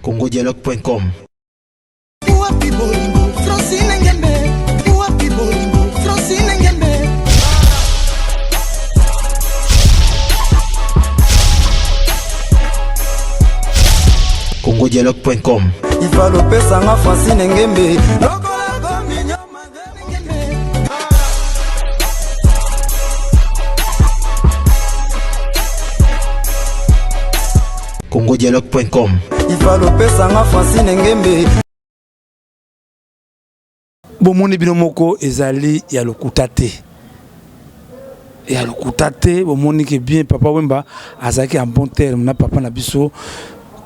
congodialogue.com. Wapi bolingo Francine Ngembe Wapi bolingo Francine Ngembe congodialogue.com. Ifalo pesa nga Francine Ngembe congodialogue.com. Ifalo pesa nga Francine Ngembe. Bomoni bino moko ezali ya lokuta te, ya lokuta te. Bomoni ke bien Papa Wemba azalaki en bon terme na papa na biso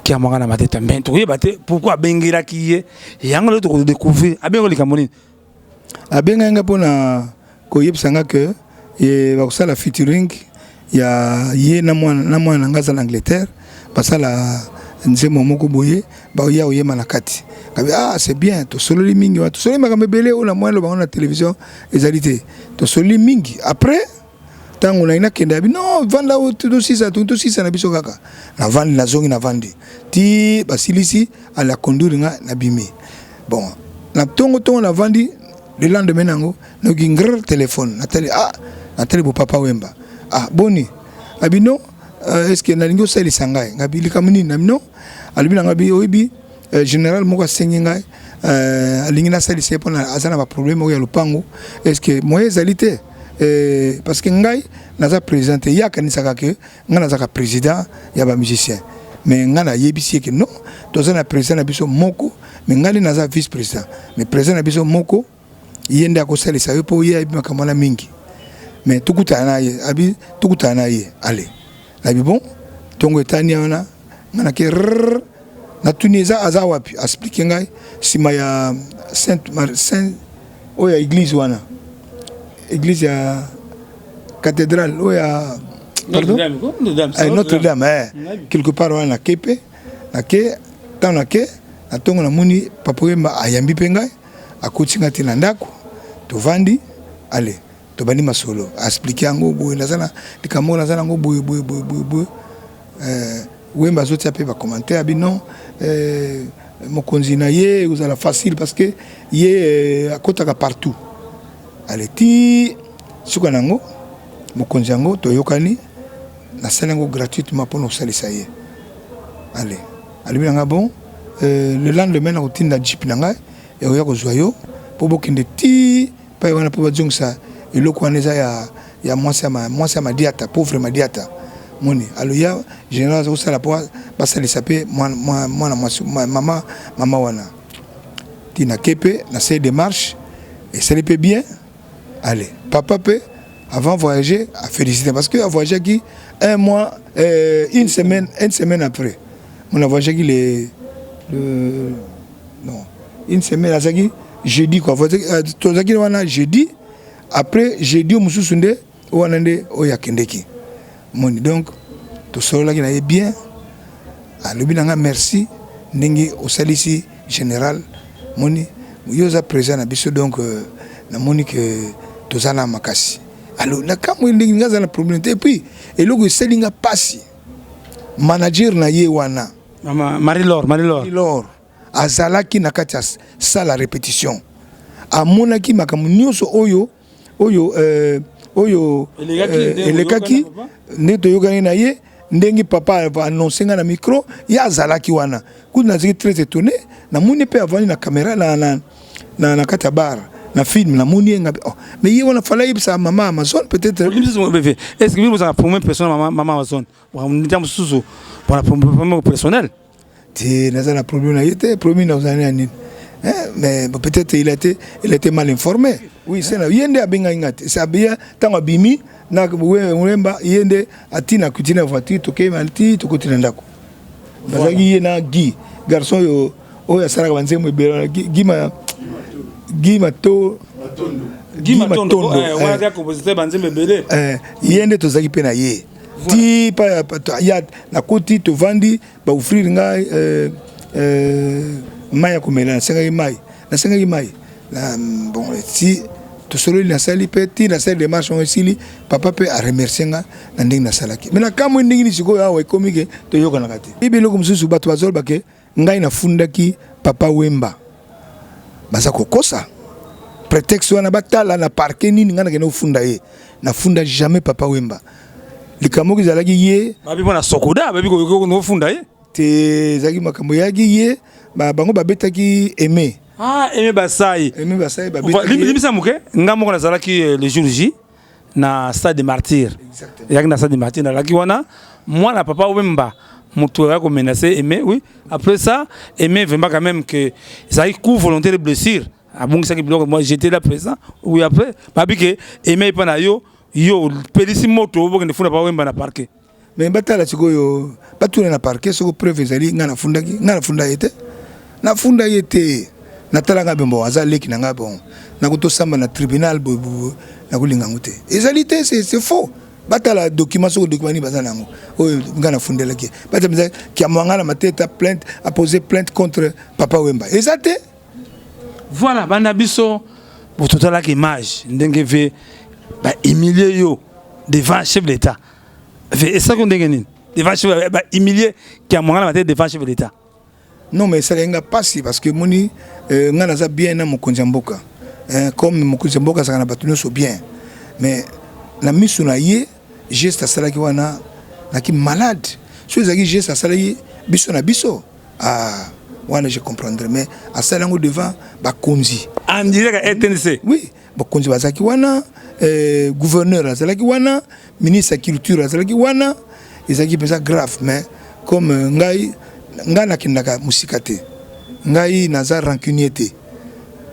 Kiamwanga na Mateta, mais tokoyeba te pourquoi abengelaki ye yango. Lelo tokodécouvrir abengo likambo nini. Abengaki nga mpona koyebisa nga ke bakosala featuring ya ye na mwana na nga aza na Angleterre, basala nzembo moko boye, baya koyemba na kati. Ngabi ah, c'est bien. Tosololi mingi wana, tosololi makambo ebele oyo na mwana lobango na télévision ezali te. Tosololi mingi. Après, ntango nayi nakende, abi non, vanda, tosisa, tosisa na biso kaka. Navandi, nazongi, navandi ti basilisi ala conduire nga, nabimi. Bon, na ntongo ntongo navandi, le lendemain nango nayoki ngr téléphone. Natali, ah, natali bo Papa Wemba. Ah, boni? Abi non, est ce que nalingi osalisa ngai? Ngabi likambo nini? Nabi non, alobi na ngabi oyebi général moko asengi ngai, alingi nasalisa ye mpona aza na baproblème oyo ya lopango. Est ce que moyen ezali te? Parce que ngai naza président te. Ye akanisaka ke ngai nazalaka président ya bamusicien, mais ngai nayebisi ye ke non, toza na président na biso moko, mais ngai nde naza vice président, mais président na biso moko, ye nde akosalisa yo mpo ye ayebi makambo wana mingi. Mais tokutana na ye, abi tokutana na ye. Ale nabi bon, ntongo etani wana, ngai nake rrr, natuni eza aza wapi. Aexpliquer ngai nsima ya Saint, Saint oyo ya église wana, église ya cathédrale oyo ya, pardon, Notre Dame, eh, quelque part wana. Nake mpe, nake, ntango nake na ntongo, namoni Papa Wemba ayambi mpe ngai, akoti ngai te na ndako, tovandi. Ale tobandi masolo, aexpliquer yango boye: naza na likambo, naza nango boye boye boye boye boye. Wemba azotia mpe bacommentaire, abi non, mokonzi na ye ekozala facile parce que ye akotaka partout. Ale ti suka nango, mokonzi yango toyokani, nasali yango gratuitement mpona kosalisa ye. Ale alobi na nga bon, le lendemain nakotinda jeep na ngai, ekoya kozwa yo mpo bokende ti pai wana mpo bazongisa eloko wana eza ya mwasi ya Madiata, pauvre Madiata. Moni aloya général aza kosala mpo basalisa mpe mwana mwasi, mama wana. Ntina ke mpe nasali démarche, esali mpe bien. Ale papa mpe avant voyager afélicité, parce que avoyageaki un mois, une semaine, une semaine après mon avoyageaki le, non, une semaine, azalaki jeudi quoi, tozalaki wana jeudi, après jeudi oyo mosusu nde wana nde oyo akendeki. Moni donc tosololaki na ye bien, alobi na nga merci ndenge osalisi général. Moni yo oza président na biso, donc namoni ke toza na makasi. Alors nakamwe ndenge nga aza na problème te. Et puis eloko esali nga mpasi, manager na ye wana Mama Marie-Laure, Marie-Laure. Laure azalaki na kati ya salle ya répétition, amonaki makambo nyonso oyo elekaki, ndenge toyokani na ye, ndenge papa annonce nga na micro, ye azalaki wana. Kutu nazalaki très étonné, namoni mpe avandi na caméra na kati ya bar na film, namoni ye nga oh, mais ye wana fala yebisa mama Amazon peut-être. Est-ce que vous avez problème personnel mama Amazon ntango mosusu mpona problème personnel? Te, naza na problème na ye te. Problème nazali na nini? Mais bon, peut-être il a été mal informé. Oui, c'est ye nde abengaki nga te. C'est bien, ntango abimi na Wemba, ye nde atina kuti na voiture, tokei ti tokoti na ndako. Bazalaki ye na Guy, garçon oyo asalaka banzembo ebele, Guy Mato. Guy Matondo, wana compositeur banzembo ebele. Ye nde tozalaki mpe na ye ti pa ya nakoti, tovandi, baoffrir ngai mai ya komela. Nasengaki mai, nasengaki mai. Bon, ti tosololi, nasali mpe ti nasali démarche yango esili, papa mpe aremercie nga na ndenge nasalaki. Mais nakamwe ndenge nini sikoyo awa ekomi ke toyokanaka te. Ibi eloko mosusu bato bazoloba ke Ngai nafundaki Papa Wemba, baza kokosa prétexte wana. Batala na parquet nini ngai nakende kofunda ye. Nafunda jamais Papa Wemba. Likambo moko ezalaki ye babi mpo na SOCODA, babi kofunda ye. Te, ezalaki makambo eyaki ye, bango babetaki Aimé. Ah, Aimé Basai. Aimé Basai babetaki ye. Limbisa moke, nga moko nazalaki le jour J na stade de Martyr. Ezalaki na stade de Martyr, nazalaki wana. Mwana Papa Wemba moto aya komenace Aimé. Oui, après ça Aimé vraiment quand même que ezalaki coup volontaire de blessure, abongisaki biloko. Moi, j'étais là présent. Oui, après babi ke Aimé epa na yo, yo pelisi moto, bokende funda Papa Wemba na parquet. Mais batala sikoyo, batuna na parquet soki preuve ezali. Ngai nafundaki, ngai nafunda ye te, nafunda ye te. Natala ngai bon, aza leki na ngai. Bon, nakotosamba na tribunal boye, nakolinga yango te, ezali te, c'est faux. Batala document, soki document nini baza na yango oyo ngai nafundelaki. Batala Kiamwangana Mateta plainte a posé plainte contre Papa Wemba, eza te. Voilà, banda biso bototalaki image ndenge ve bahumilie yo devant chef d'État. Esaki ndenge nini devant chef, bahumilie Kiamwangana Mateta devant chef de l'État? Non, mais esalaki nga mpasi parce que moni nga naza bien na mokonzi ya mboka, comme mokonzi ya mboka azalaka na bato nyonso bien, mais na miso na ye, geste asalaki wana, naki malade. So ezalaki geste asalaki biso na biso, ah, wana je comprendrais, mais asali yango devant bakonzi. En direct ya RTNC. Oui, bakonzi bazalaki wana, gouverneur azalaki wana, ministre ya culture azalaki wana. Ezalaki mpenza grave. Mais comme ngai nakendaka mosika te, ngai naza rancunier te.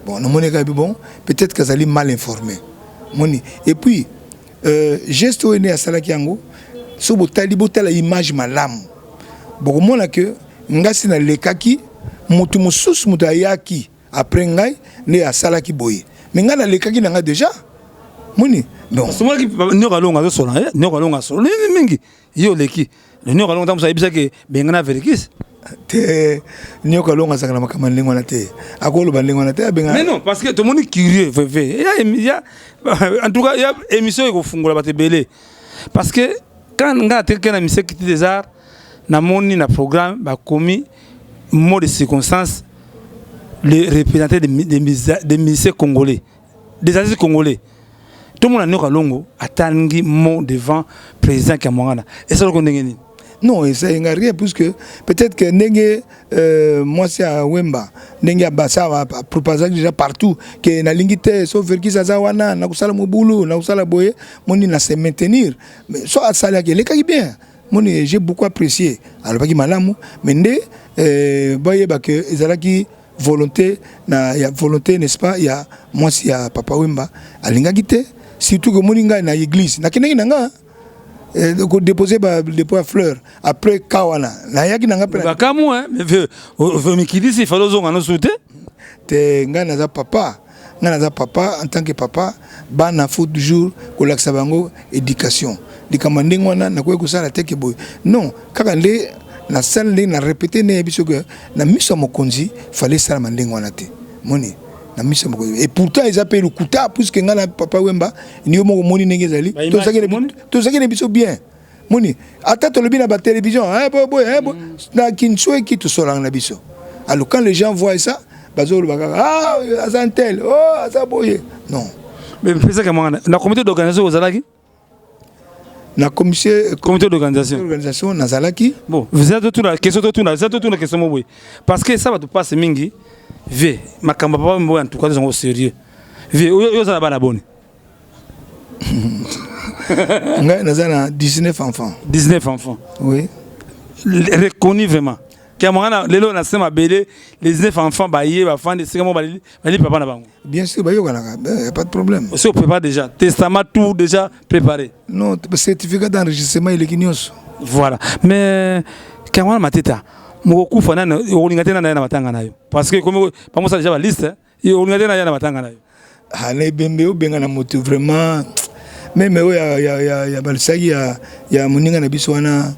Bon, namoni kaka bon, peut-être qu'azali mal informé, moni. Et puis geste oyo nde asalaki yango, so botali, botala image malamu, bokomona ke ngai si nalekaki, moto mosusu, moto ayaki après ngai nde asalaki boye, mais ngai nalekaki na ngai déjà, moni. Donc somoki Nyoka Longo azosola, Nyoka Longo asola mingi, ye oleki. Nyoka Longo ntango ayebisaki benga na Verckys. Te, Nyoka Longo azalaka na makambo ya ndenge wana te, akoloba ndenge wana te, abenga. Mais non, parce que tomoni curieux veve ya, en tout cas ya émission ekofungola bato ebele, parce que quand nga natekaki na mission Kiti des Arts, namoni na programme bakomi mot de circonstance, le représentant des musiciens congolais, des artistes congolais. Tomona Nyoka Longo atangi mot devant président Kiamwangana, esaloko ndenge nini? Non, esayenga rien, puisque peut-être que ndenge mwasi ya Wemba, ndenge abasa proposaki déjà partout ke nalingi te so Verckys aza wana, nakosala mobulu, nakosala boye. Moni na se maintenir, mais so asalaki, elekaki bien. Moni, j'ai beaucoup apprécié, alobaki malamu, mais nde bayeba ke ezalaki volonté na ya volonté, n'est-ce pas, ya mwasi ya Papa Wemba, alingaki te. Surtout que moni ngai na église nakendaki na nga kodépose ba dépôt ya fleur. Après ka wana nayaki na nga mpe. Bakamu mikilisi, fallait ozonga nosu te. Te, ngai naza papa, ngai naza papa. En tant que papa, bana faut toujours kolakisa bango éducation. Likambo ya ndenge wana nakoki kosala te ke boye, non. Kaka nde nasala ndenge na répété, nde yebi soki na miso ya mokonzi fallait esalama ndenge wana te. Moni na miso ya mokonzi, et pourtant eza mpe lokuta, puisque ngai na Papa Wemba, ni yo moko omoni ndenge ezali, tozalaki na biso bien. Moni ata tolobi na batélévision boye na Kinsweki, tosolaka na biso. Alors quand les gens voient ça, bazoloba kaka: ah, aza ntel, oh, aza boye. Non. Mais mpesaka mwana na comité d'organisation ozalaki? Na commission? Comité d'organisation. Organisation nazalaki. Bon, vous êtes totuna question, totuna, eza totuna question mo boye, parce que ça bato passe mingi ve makambo papa mboye. En tout cas tozango sérieux, ve oyo oza na bana boni? Ngai naza na 19 enfants. 19 enfants? Oui. Reconnu vraiment Kiamwangana lelo na se mabele, les 19 enfants baye bafandi esika moko, bali papa na bango? Bien sûr, bayokanaka, y a pas de problème. Osi oprépare déjà testament, tout déjà préparé? Non, certificat d'enregistrement eleki nyonso. Voilà. Mais Kiamwangana Mateta mokokufa nani, okolinga te nani aya na matanga na yo? Parce que komi bamosala déjà baliste, okolinga te nani aya na matanga na yo? Ah, na ebembe obenga na moto vraiment, même oyo ya balisaki ya moninga na biso wana,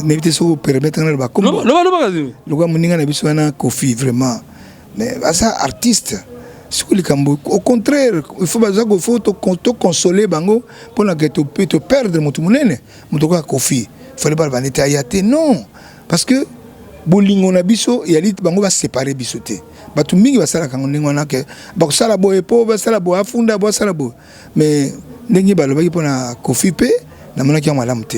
nayebi te soki opermettre nga naloba. Loba, loba. Lokola moninga na biso wana Kofi, vraiment, mais aza artiste. Soki likambo, au contraire, il faut baza, il faut toconsole bango mpona ke toperdre moto monene, moto kaka Kofi, fallait baloba neti aya te. Non, parce que Bolingo na biso eyali bango basepare biso te. Bato mingi basalaka yango ndenge wana ke bakosala boye mpo basala boye, afunda bo asala boye. Mais ndenge balobaki mpo na Koffi mpe namonaki yango malamu te,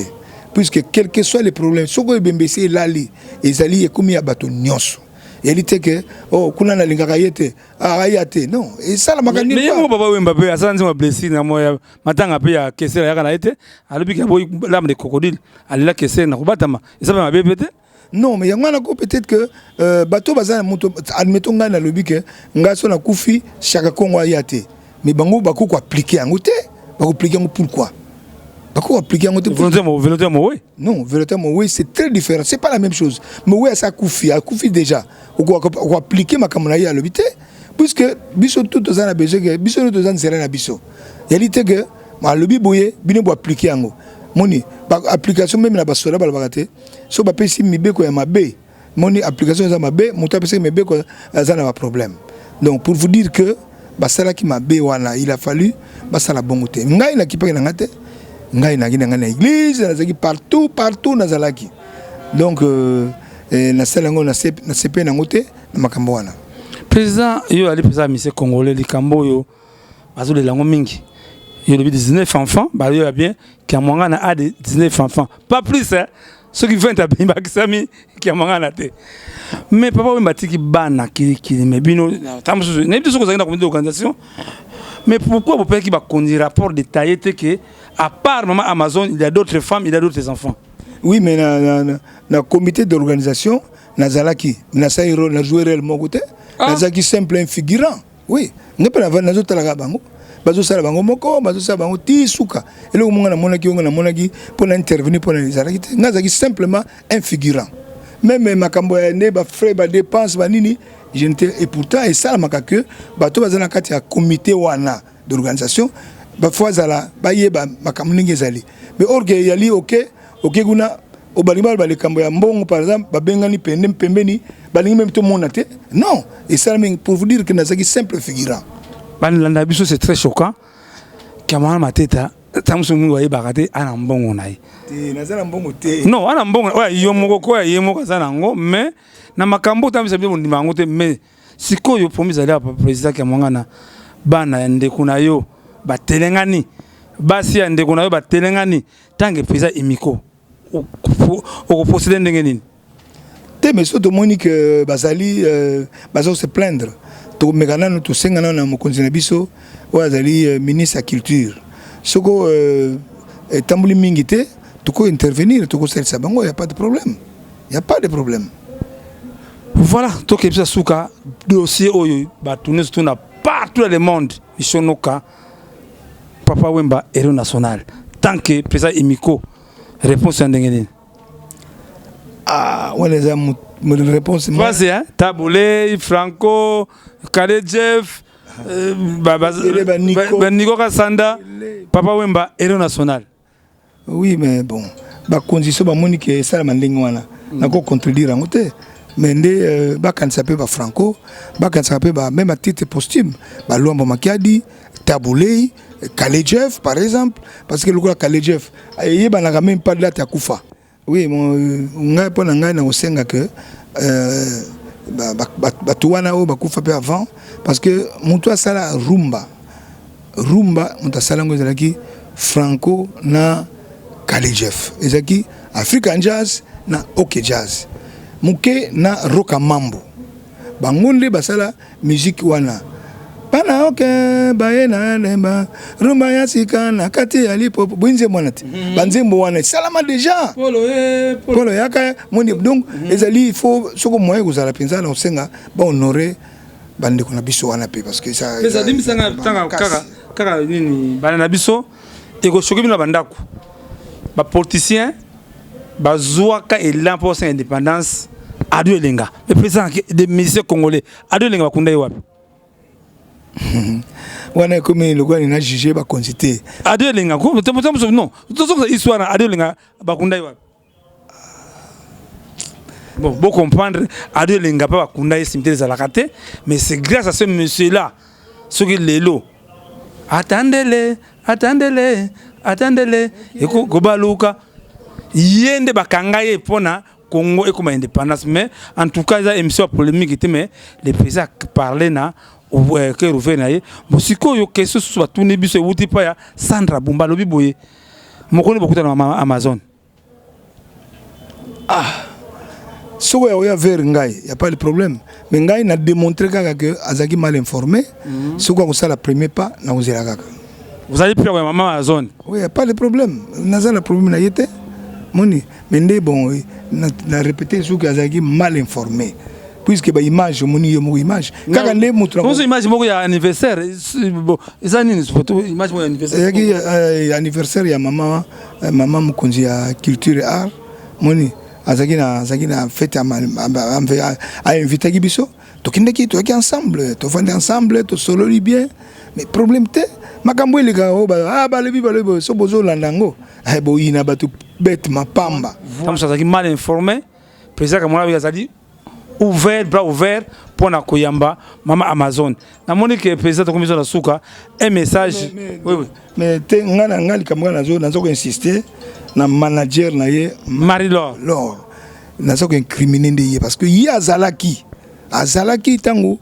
puisque quel que soit le problème, soki oyo ebembe esi elali, ezali ekomi ya bato nyonso. Eyali te ke oh, kuna nalingaka ye te, aya te, non, esalamaka. Mais ye moko Papa Wemba mpe asala nzembo ya blessure na moya matanga mpe ya Kesere, ayaka na ye te, alobi ke aboyi larme de crocodile, alela Kesere na kobatama, eza mpe mabe mpe te. Non, mais yango wana ko peut-être que bato baza na moto, admettons ngai nalobi ke ngai so nakufi, Chaka Kongo aya te, mais bango bakoki koappliquer yango te. Bakoappliquer yango pourquoi? Bakoki koappliquer yango te. Volonté volonté ya mowe. Non, volonté mowe, c'est très différent, c'est pas la même chose. Mowe asa akufi, akufi déjà, okoappliquer makambo na ye alobi te, puisque biso tout toza na besoin ke biso nyonso toza nzela na biso. Yali te ke alobi boye, bino boappliquer yango. Moni application, même na basoda balobaka te so bapesi mibeko ya mabe, moni application eza mabe, moto apesaki mibeko aza na baproblème. Donc pour vous dire que basalaki mabe wana, il a fallu basala bongo te. Ngai nakipaki na ngai te, ngai naki na ngai na église, nazalaki partout, partout nazalaki. Donc nasala yango, nasepe nango te na makambo wana. Président, yo ali mpenza mise congolais, likambo oyo bazolela yango mingi, yo olobi 19 enfants, bayoya bien, Kiamwangana a de 19 enfants, pas plus, hein? Soki 20 abimbakisamaki Kiamwangana te. Mais Papa oyo batiki bana kilikili, mais bino ntango mosusu nayebi te soki ozalaki na comité d'organisation, mais pourquoi bopesaki bakonzi rapport détaillé te ke à part mama Amazon, il y a d'autres femmes, il y a d'autres enfants? Oui, mais na comité d'organisation nazalaki, nasali rôle, na joué rôle moko te. Ah. Nazalaki simple un figurant. Oui, ngai mpe nazotalaka bango bazosala, bango moko bazosala bango ti suka. Eloko monga namonaki onga namonaki mpo na intervenir mpo na ezalaki te. Ngai azalaki simplement un figurant. Même makambo ya nde bafrais, badépense, banini, je ne te. Et pourtant esalamaka ke bato baza na kati ya comité wana d'organisation, bafo azala bayeba makambo ndenge ezali. Mais or ke eyali oke kuna, obalingi baloba likambo ya mbongo par exemple, babengani pende pembeni, balingi même tomona te. Non, esalami. Pour vous dire que nazalaki simple figurant. Bandela biso, c'est très choquant. Kiamwangana Mateta, ntango mosusu mingi bayebaka te, ana mbongo na ye. Te, naza na mbongo te. Non, ana mbongo oyo yo moko ko ya ye moko aza nango, mais na makambo otambisa bino bondima yango te. Mais sikoyo promis ezali ya président Kiamwangana, bana ya ndeko na yo batelengani, basi ya ndeko na yo batelengani. Ntango président Emiko, okoprocéder ndenge nini? Te, mais so tomoni ke bazali baza se plaindre, tokomeka nanu, tosenga nanu na mokonzi na biso oyo azali ministre ya culture. Soko etamboli mingi te, toko intervenir, tokosalisa bango, y a pas de problème, y a pas de problème. Voilà, tokei biso suka dossier oyo bato nyonso tuna partout dans le monde. Misonoka Papa Wemba héros national, tant que président Emiko, réponse ya ndenge nini? Ah, wana eza réponse. Vas-y, hein? Tabu Ley, Franco, Kale Jeff, Baniko Kasanda, Papa Wemba héros national. Oui, mais bon, bakonzi so bamoni ke esalama ndenge wana, nako contredire yango te. Mais nde bakanisa mpe bafranco, bakanisaka mpe ba même à titre posthume, baluambo Makiadi, Tabu Ley, Kale Jeff par exemple, parce que lokola Kale Jeff eyebanaka même pas date akufa. Oui, ngai, mpo na ngai, na kosenga ke bato wana oyo bakufa mpe avant, parce que moto asala rumba, rumba moto asala yango ezalaki Franco na Kale Jeff, ezalaki African Jazz na OK Jazz moke na Roka Mambo. Bango nde basala musique wana. Bana oke baye na lemba rumba ya sika na kati ya Lipopo boyi, nzembo wana te. Banzembo wana esalama déjà polo yaka moni. Donc ezali, il faut soko moyen kozala mpenza na kosenga bahonore bandeko na biso wana mpe, parce que ça Limbisanga, ntanga kaka kaka nini, bana na biso ekosoki bino na bandako, bapoliticien bazwaka elan mpo basenga indépendance. Ado Elenga, le président des musiciens congolais, Ado Elenga, bakunda ye wapi? Wana ekomi lokola nina juge bakonzi te. Ado Elenga, non, tozokisa histoire na Ado Elenga, bakunda ye wapi? Bon, bo comprendre, Ado Elenga mpe bakunda ye, cimetière ezalaka te. Mais c'est grâce à ce monsieur là soki lelo atandele, atandele, atandele ekobaluka. Ye nde bakanga ye mpona. Congo ekoma indépendance. Mais en tout cas, eza émission ya polémique te, mais le président parle na cœur ouvert na ye. Bon, sikoyo question susu batuni biso ewuti pa ya Sandra Bumba. Alobi boye: mokoni bokutana na Amazon? Ah, soki oya vers ngai, y a pas de problème, mais ngai na démontré kaka ke azalaki mal informé. Soki akosala premier pas, nakozela kaka. Vous allez plus ya mama Amazon? Oui, y a pas de problème, naza na problème na ye te, moni. Mais nde bon, na répété, soki azalaki mal informé, puisque baimage omoni ye moko, image kaka nde moto. Moso image moko ya anniversaire, eza nini, photo, image moko ya anniversaire? Ezalaki anniversaire ya mama mokonzi ya culture et art. Moni, azalaki na fête, ainvitaki biso, tokendaki, toyaki ensemble, tovandi ensemble, tosololi bien. Mais problème te, makambo elekaka oyo balobi so bozolanda yango, boyina bato bete mapamba. Ntango azalaki mal informé, président Kamona azali ouvert, bras ouvert mpona koyamba mama Amazon. Namoni ke président, tokomi biso na suka, un message. Oui, oui. Mais te, nga na nga likambo nga nazo koinsiste na manager na ye. Marie Laure. Laure, naza koincrimine nde ye, parce que ye azalaki ntango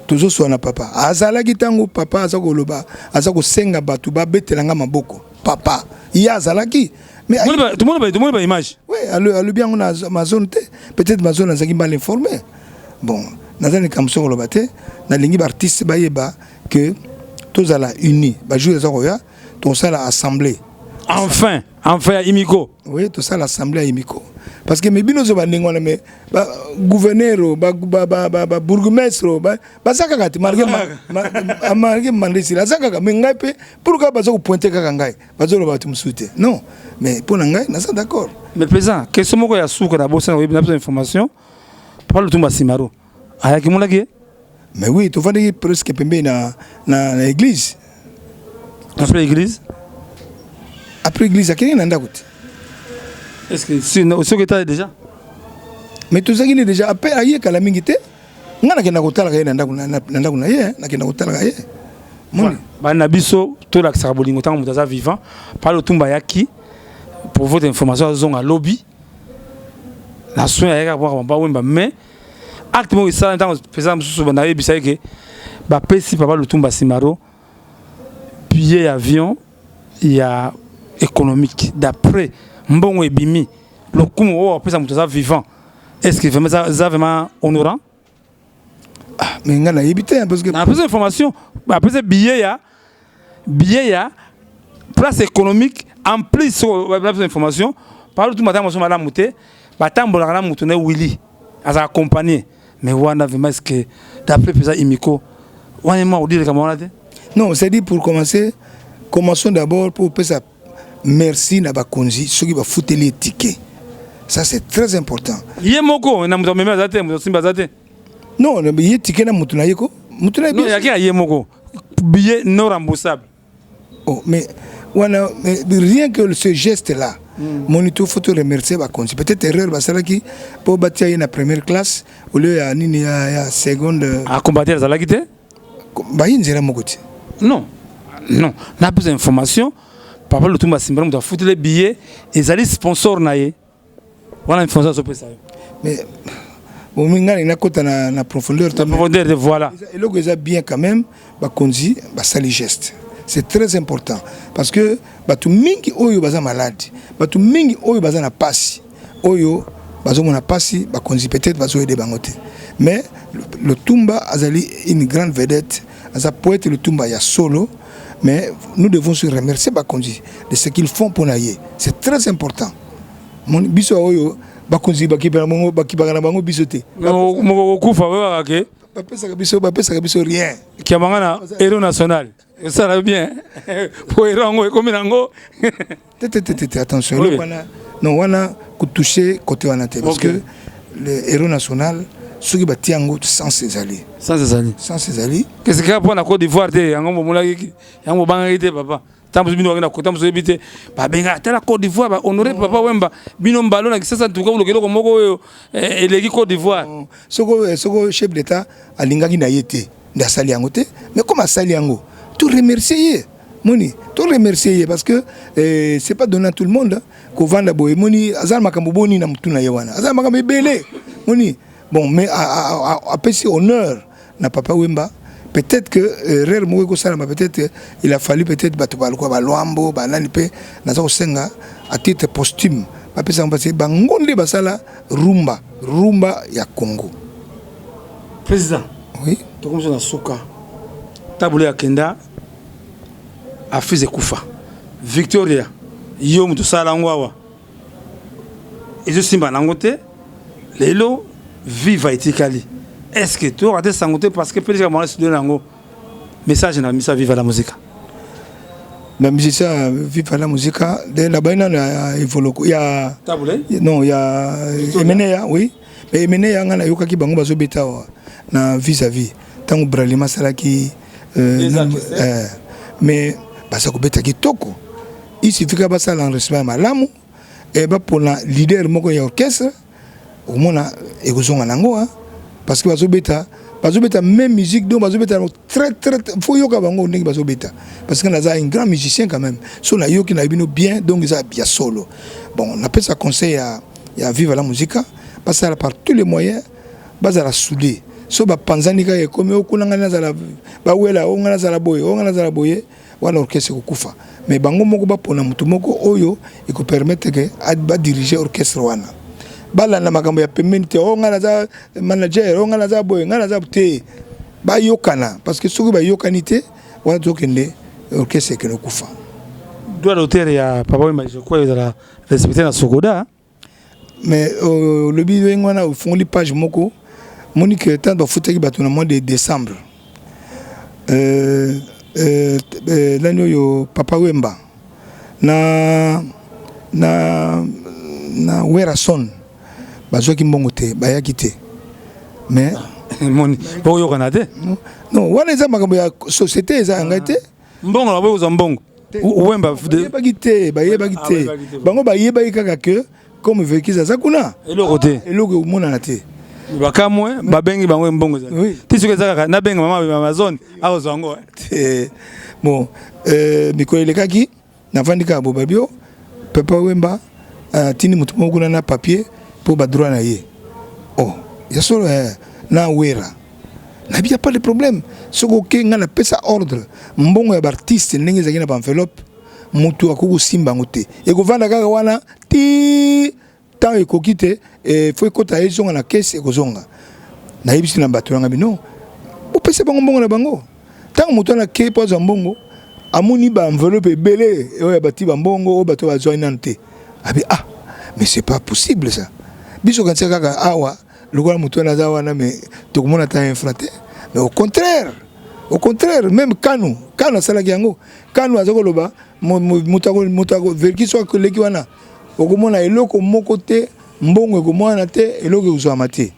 tozoswana papa, azalaki ntango papa aza koloba, aza kosenga bato babetelanga maboko. Papa ye azalaki. Mais tomoni baimage. Oui, alobi yango na Amazon te, peut-être Amazon azalaki mal informé. Bon, naza likambo soki koloba te, nalingi baartiste bayeba que tozala uni. Bajour eza koya, tosala assemblée. Enfin, enfin ya Imiko. Oui, tosala assemblée ya Imiko, parce que me bino ozo bandenge wana, me bagouverneur, babourgmestre baza kaka te, malgré mandat esili, aza kaka. Me ngai mpe, pourquoi baza kopointe kaka ngai, bazoloba bato mosusu te? Non, mais mpo na ngai, naza d'accord. Mais président, question moko ya suka na bosana oyebi na biso information: papa Lutumba Simaro ayaki, monaki ye? Mais oui, tovandaki presque pembeni na église. Après église? Après église, akendeki na ndako te. Est ce que soki etala déjà? Mais tozalaki ne déjà ape, ayekala mingi te. Ngai nakenda kotalaka ye na ndako na ye, nakenda kotalaka ye. Moni bana na biso, tolakisaka bolingo ntango moto aza vivant. Pa Lutumba ayaki, pour votre information, azonga lobi na soin, ayaka bwaka papa Wemba. Mais acte moko esala ntango président mosusu nayebisa ye ke bapesi papa Lutumba Simaro billet ya avion ya économique, d'après mbongo ebimi. Lokumu oyo apesa moto aza vivant, est ce que vraiment eza vraiment honorant? Ah, mais ngai nayebi te, parce que napesa information, apesa billet ya place économique. En plus, bapesa information, papa Lutumba ata moso malamu te, batambolaka na moto na Willi, azala accompagné. Mais wana vraiment, est ce que d'après mpenza Imiko wana ma odileka wana te? Non, c'est dit, pour commencer, commençons d'abord pour opesa merci na bakonzi soki bafuteli ye ticket. Ça, c'est très important. Ye moko na moto amemi aza te, moto asimbi aza te? Non, ye ticket na moto na ye ko, moto na ye. Non, yaki ya ye moko, billet non remboursable. Oh, mais wana, mais rien que ce geste là, monito, faut te remercier bakonzi. Peut-être erreur basalaki mpo batia ye na première classe au lieu ya nini, ya seconde. Accompagné azalaki te? Baye nzela moko te. Non, non, napesa information: papa Lutumba Simbala, moto afuteli billet ezali sponsor na ye. Wana information azopesa yo. Mais bon, ngai nakota na profondeur te. Na profondeur te, voilà. Eloko eza bien quand même, bakonzi basali geste, c'est très important, parce que bato mingi oyo baza malade, bato mingi oyo baza na pasi, oyo bazomona pasi, bakonzi peut-être bazoyede bango te. Mais Lutumba azali une grande vedette, aza poète Lutumba ya solo. Mais nous devons se remercier bakonzi de ce qu'ils font pour na ye, c'est très important. Biso oyo bakonzi bakipaka na bango biso te. Moko kokufa oyebaka ke Bapesaka biso rien. Kiamanga na héros national esala bien po héros yango ekomi nango. Te, te, te, te, attention. Eloko wana, non, wana kotouche côté wana te, parce que le héros national, soki batia yango, sens ezali. Sens ezali. Sens ezali. Kesi kaka mpo na Côte d'Ivoire te, yango bomonaki, yango bobangaki te. Papa, ntango mosusu bino bakenda kota mosusu, oyebi te, babengaka ata Côte d'Ivoire, bahonore papa Wemba. Bino mbalo na Kisasa ntuka oluka eloko moko oyo eleki Côte d'Ivoire. Soko chef d'état alingaki na ye te nde asali yango te, mais comme asali yango, to remercier ye. Moni to remercier ye parce que eh, c'est pas donné à tout le monde, hein, kovanda boye. Moni aza na makambo boni na mutu na ye wana, aza na makambo ebele. Moni bon, mais apesi honneur na Papa Wemba. Peut-être que erreur moko ekosalama, peut-être il a fallu peut-être bato balokwa balwambo banani mpe naza kosenga à titre posthume bapesa yango, parce que bango nde basala rumba, rumba ya Congo. Président. Oui. Tokomi na suka. Tabu Ley akenda, afise ekufa. Victoria, yo moto osala yango awa, ezosimba nango te. Lelo Viva etikali, est ce que toyoka te sango te? Parce que pelika mwana studio nango message na misa Viva la Musica. Na musicien Viva la Musica de na bai nano ya Evoloko ya Tabu Ley. Non, ya Emeneya. Oui, mais Emeneya, nga nayokaki bango bazobeta awa na vis-à-vis ntango Bralima asalaki mais baza kobeta kitoko. Il suffit ka basala enregistrement ya malamu e bapona leader moko ya orchestre, okomona ekozonga nango, parce que bazobeta, bazobeta même musique, donc bazobeta très très, faut yoka bango ndenge bazobeta, parce que naza un grand musicien quand même. So nayoki na bino bien, donc eza ya solo. Bon, napesa conseil ya Viva la Musica, basala par tous les moyens bazala soudé. So bapanzani kaka, ekomi okuna ngai nazala bawela o ngai nazala boye, o ngai nazala boye, wana orchestre ekokufa. Mais bango moko bapona motu moko oyo ekopermettre ke badirige orchestre wana, balanda makambo ya pembeni te. O ngai naza manager, o ngai naza boye, ngai naza te. Bayokana, parce que soki bayokani te, wana tokende orchestre ekende kokufa. Droit d'auteur ya Papa Wemba, je crois, ezala respecté na Sokoda. Mais olobi ndenge wana, ofungoli page moko. Moni ke ntango bafutaki bato na mois de décembre, nani oyo, Papa Wemba na Werason bazwaki mbongo te, bayaki te, mais Moni boyokana te. Non, wana eza makambo ya société, eza ya ngai te. Mbongo na bokozwa mbongo Wemba. Bayebaki te, bayebaki te. Bango bayebaki kaka ke comme Verckys aza kuna, eloko te. Eloko emonana te. Bakamwe babengi bango, mbongo ezali ti. Soki eza kaka nabenga mama Amazon, akozwa yango. Bon, mikolo elekaki, navandi kaka bo babio Papa Wemba atindi moto moko kuna na papier mpo badroit na ye. Oh, ya solo, na Wera nayebi, ya pas de problème. Soki oke, ngai napesa ordre, mbongo ya baartiste ndenge ezalaki na baenveloppe, moto akoki kosimba yango te, ekovanda kaka wana ti ntango ekoki te. Faut ekota, ezonga na kese, ekozonga. Nayebisi na bato nanga bino, bopesa bango mbongo na bango. Ntango moto wana ke mpo azwa mbongo, amoni baenveloppe ebele oyo ya bati bambongo oyo bato bazwaki nanu te. Abi: "Ah, mais c'est pas possible ça." Biso kanisa kaka awa lokola moto wana aza wana, mais tokomona ata infra te. Mais au contraire, au contraire, même Kanu, Kanu asalaki yango. Kanu aza koloba moto Verckys so akoleki wana, okomona eloko moko te, mbongo ekomwana te, eloko ekozwama te.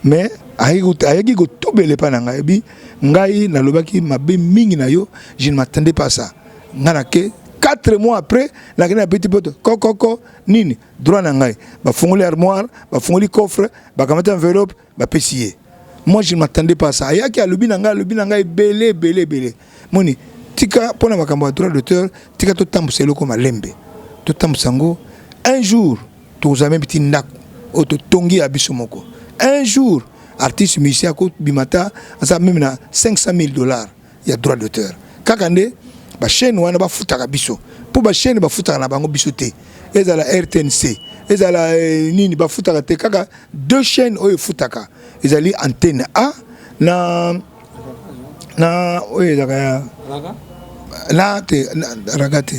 Mais ayaki kotubela epai na ngai, ebi ngai nalobaki mabe mingi na yo, je ne m'attendais pas à ça. Ngai nake 4 mois après, nakende na petit poto kokoko nini, droit na ngai, bafungoli armoire, bafungoli coffre, bakamati enveloppe, bapesi ye. Moi, je ne m'attendais pas à ça. Ayaki, alobi na ngai, alobi na ngai ebele ebele ebele. Moni, tika mpona makambo ya droit d'auteur, tika totambusa eloko malembe, totambusa yango. Un jour tokozala même ti ndako oyo totongi ya biso moko. Un jour artiste musicien akobima ta aza même na 500 000 $ ya droit d'auteur. Kaka nde bachaîne wana bafutaka biso, mpo bachaîne bafutaka na bango biso te, ezala RTNC, ezala nini, bafutaka te. Kaka deux chaînes oyo efutaka ezali Antenne A na oyo ezalaka ya na te, na, Raga te,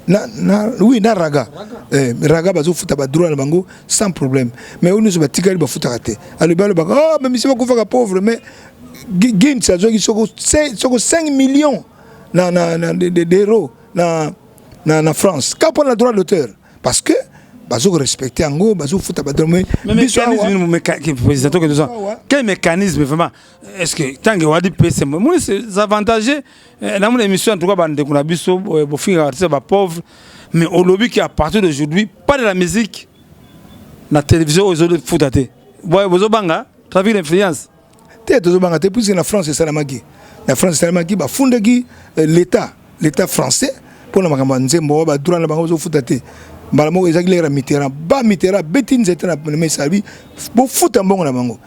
na, oui, na Raga, Raga bazofuta badroit na bango sans problème. Mais oyo nyonso batikali bafutaka te. Alobi, alobaka: "Oh, mais monsieur, bakufaka pauvre." Mais Gins azwaki soko 5 millions na d'euros na France ka mpona droit d'auteur, parce que bazorespecte yango, bazofuta badroit. Mais mécanisme, quel mécanisme vraiment? Est-ce que ntango ewadi pese moni, c'est avantageux namona émission? En tout cas, bandeko na biso bofingaka artiste bapauvre, mais olobi ki à partir d'aujourd'hui, pas de la musique na télévision oyo ezofuta te. Bozobanga trafic d'influence? Te, tozobanga te, puisque na France esalamaki, na France esalamaki, bafundaki l'État. L'état français mpona makambo ya nzembo oyo badroit na bango bazofuta te. Mbala moko ezalaki lere ya Mitterrand, ba Mitterrand abeti nzete na mesa, abi bofuta mbongo na bango.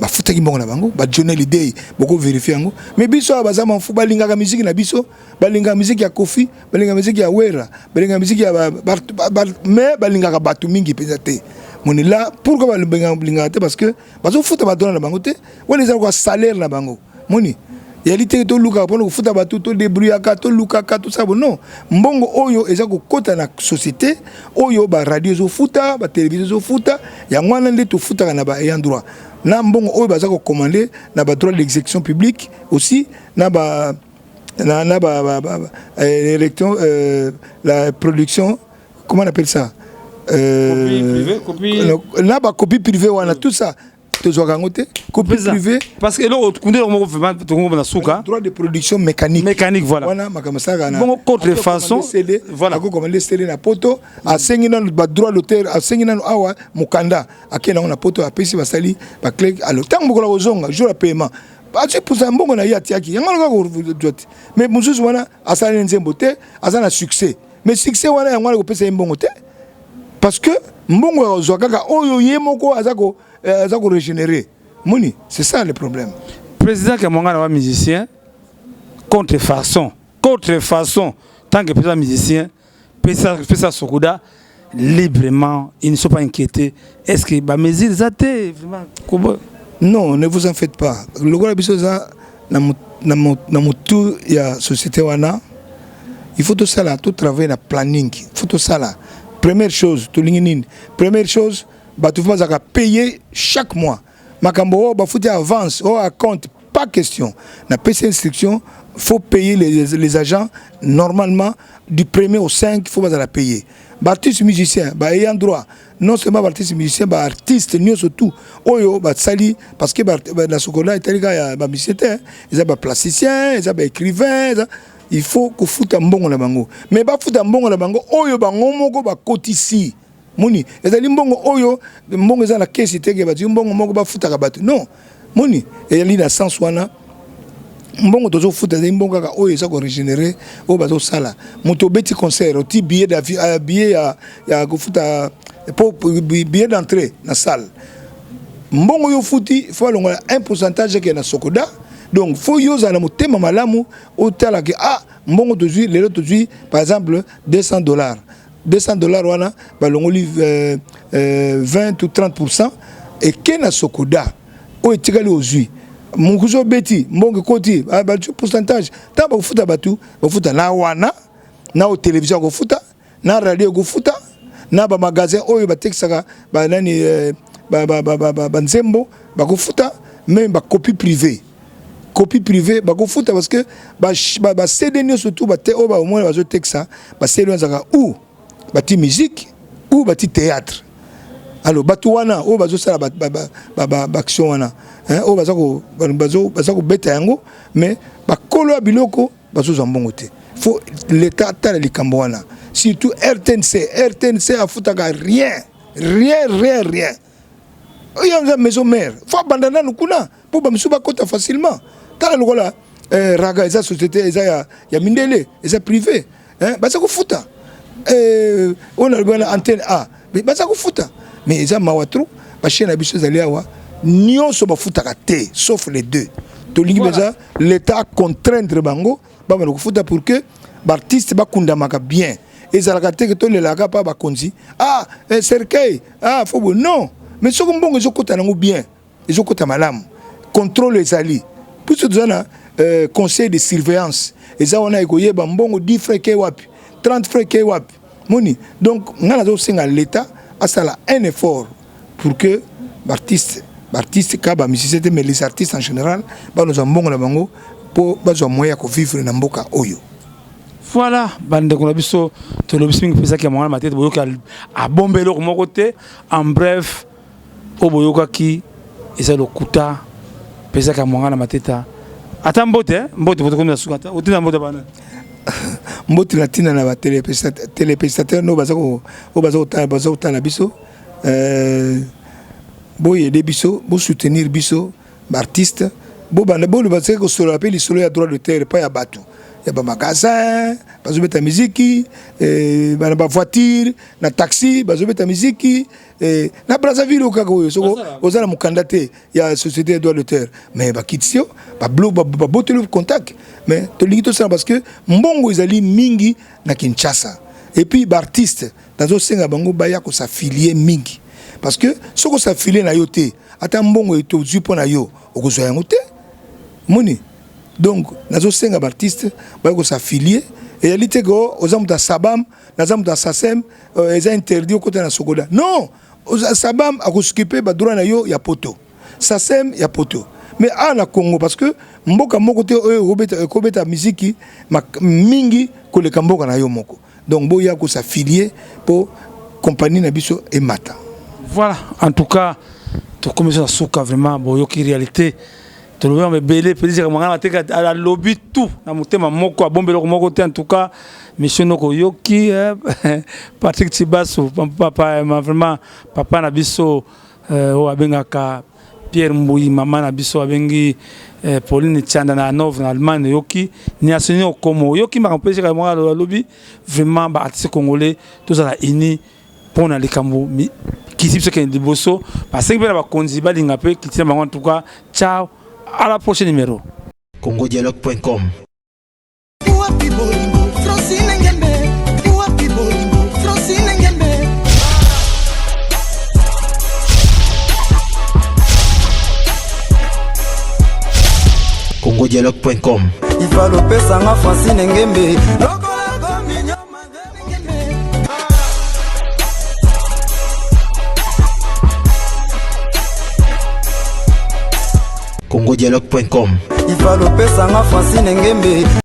Bafutaki mbongo na bango, ba Johnny Hallyday, boko vérifier yango. Mais biso awa baza mafu, balingaka musique na biso, balingaka musique ya Koffi, balingaka musique ya Werra, balingaka musique ya mais balingaka bato mingi mpenza te. Moni là pourquoi balingaka te? Parce que bazofuta badroit na bango te. Wana eza kwa salaire na bango. Moni yali te, tolukaka mpona kofuta bato, todébrouillaka, tolukaka, tosala bo. Non, mbongo oyo eza kokɔta na société oyo, baradio ezofuta, batelevizio ezofuta, yango wana nde tofutaka na baayant droit, na mbongo oyo baza kocommander na badroit d'exécution publique aussi, na ba na ba élection, la production, comment on appelle ça? Copie privée, copie. Na bacopie privée wana, tout ça tozwaka yango te, copie privée. Parce que eloko kunde eloko moko vraiment tokongo na suka. Droit de production mécanique. Mécanique, voilà. Wana makambo asalaka na Bongo contrefaçon. CD. Voilà. Akokomande CD na poto, asengi nanu badroit d'auteur, asengi nanu awa mokanda, akei nango na poto, apesi, basali baclé. Alors ntango mokolo akozonga, jour ya paiement, azwi pusa mbongo na ye atiaki yango wana kaka kozwa te. Mais mosusu wana asali nzembo te, aza na succès, mais succès wana yango wana kopesa ye mbongo te, parce que mbongo ya kozwa kaka oyo ye moko aza korégénérer. Moni, c'est ça le problème. Président Kiamwangana wa musicien, contrefaçon, contrefaçon, tant que président musicien pesa pesa SOCODA librement, ils ne sont pas inquiétés? Est-ce que bamesure eza te vraiment? Non, ne vous en faites pas. Lokola biso eza na motu ya société wana, il faut tosala, totravailler na planning. Il faut tosala première chose, tolingi nini? Première chose, bato faut bazalaka payer chaque mois. Makambo oyo bafuti avance, oyo acompte, pas question. Napesi instruction, faut payer les agents normalement du premier au 5, il faut bazala payer. Baartiste musicien, baayant droit, non seulement baartiste musicien, baartiste nyonso tout oyo basali, parce que na SOCODA etali kaka ya bamusicien te, eza baplasticien, eza baécrivain, eza il faut kofuta mbongo na bango. Mais bafuta mbongo na bango oyo bango moko bakotisi. Moni, ezali mbongo oyo, mbongo eza na kesi teke bazwi mbongo moko bafutaka bato. Non, moni, ezali na sens wana. Mbongo tozofuta ezali mbongo kaka oyo eza korégénérer oyo bazosala. Moto obeti concert, oti billet d'avion, billet ya kofuta po billet d'entrée na salle, mbongo oyo ofuti, faut alongola un pourcentage eke na SOCODA. Donc faut yo ozala na motema malamu, otalaka: ah, mbongo tozwi lelo, tozwi par exemple 200 dollars. 200 dollars wana, balongoli 20 ou 30, eke na SOCODA. Oyo etikali, ozwi mokusu, obeti, mbongo ekoti, bazwi pourcentage. Ntango bakofuta bato, bafuta na wana, na o télévision akofuta, na radio ekofuta, na bamagasin oyo batekisaka banani, banzembo bakofuta, même bacopie privée, copie privée bakofuta, parce que baCD nyonso tu bate oyo baomona bazotekisa, baCD oyo ezalaka ou bati musique ou bati théâtre. Alors bato wana oyo bazosala baaction wana, oyo baza kobeta yango, mais bakolo ya biloko bazozwa mbongo te. Faut l'état atala likambo wana, surtout RTNC. RTNC afutaka rien, rien, rien, rien. Oyo eza maison mère, faut abanda nanu kuna mpo bamisusu bakota facilement. Tala lokola raga, eza société, eza ya mindele, eza privé, baza kofuta. Oyo nalobi wana, antenne A, baza kofuta. Mais eza mawa trop, bachaîne na biso ezali awa nyonso bafutaka te, sauf les deux. Tolingi mpenza l'état contraindre bango babanda kofuta pour que baartiste bakundamaka bien. Ezalaka te ke tolelaka mpa bakonzi: ah, cercueil, ah, faut boye. Non, mais soki mbongo ezokɔta nango bien, ezokɔta malamu, contrôle ezali, puisque toza na conseil de surveillance eza wana, ekoyeba mbongo 10 francs ke wapi, 30 francs ke wapi. Moni, donc ngai nazosenga l'état asala un effort pour que baartiste, ka bamusicien te, mais les artistes en général, banozwa mbongo na bango mpo bazwa moyen ya kovivre na mboka oyo. Voilà, bandeko na biso, tolobisi mingi mpesaki ya mwana matete. Boyoki, abomba eloko moko te. En bref, oyo boyokaki eza lokuta. Mpesaki ya mwangana mateta, ata mbote mbote botokomi na suka, ata otina mbote bana. Mbote na ntina na batéléspectateur no oyo baza kotala biso. Boyede biso, bosoutenir biso baartiste, bobanda boloba seke kosolola mpe lisolo ya droit d'auteur epai ya bato. ya bamagasin bazobeta miziki eh, na bavoiture na taxi bazobeta miziki eh, na Brazzaville kaka oyo soko oza na mokanda te ya société ya droit d'auteur, mais bakitisi yo, baboteli contact. Mais tolingi tosala parce que mbongo ezali mingi na Kinshasa. Et puis baartiste, nazosenga bango baya kos'affilier mingi, parce que soki os'affilier na yo te, ata mbongo tozwi mpo na yo, okozwa yango te. Moni, donc nazosenga baartiste baya kos'affilier. Eyali te ke oza moto ya Sabam, naza moto ya Sacem, eza interdit okota na Socoda. Non, Sabam akos'occuper badroit na yo ya poto, Sacem ya poto, mais awa na Congo, parce que mboka moko te oyo ekobeta miziki mingi koleka mboka na yo moko. Donc boya kos'affilier mpo compagnie na biso emata. Voilà, en tout cas tokomi so na suka. Vraiment, boyoki réalité, tolobi yango ebele. Félix Mwangana Mateka alobi tout na motema moko, abombi eloko moko te. En tout cas, monsieur noko oyoki Patrick Tibasu, papa, vraiment papa na biso oyo abengaka Pierre Mbui, mama na biso abengi Pauline Tianda na Hanovre na Allemagne. Oyoki nyonso nini okomo, oyoki makambo mpe moko alobi. Vraiment, baartiste congolais tozala uni mpona likambo kisi biso kende liboso. Basengi mpe na bakonzi balinga mpe kiti na bango. En tout cas, ciao, à la prochaine numéro. congodialogue.com. Wapi bolingo Francine Ngembe? Wapi bolingo Francine Ngembe? congodialogue.com. Ifalo opesanga Francine Ngembe. Ngembe. congodialogue.com. Ifalo opesanga Francine Ngembe.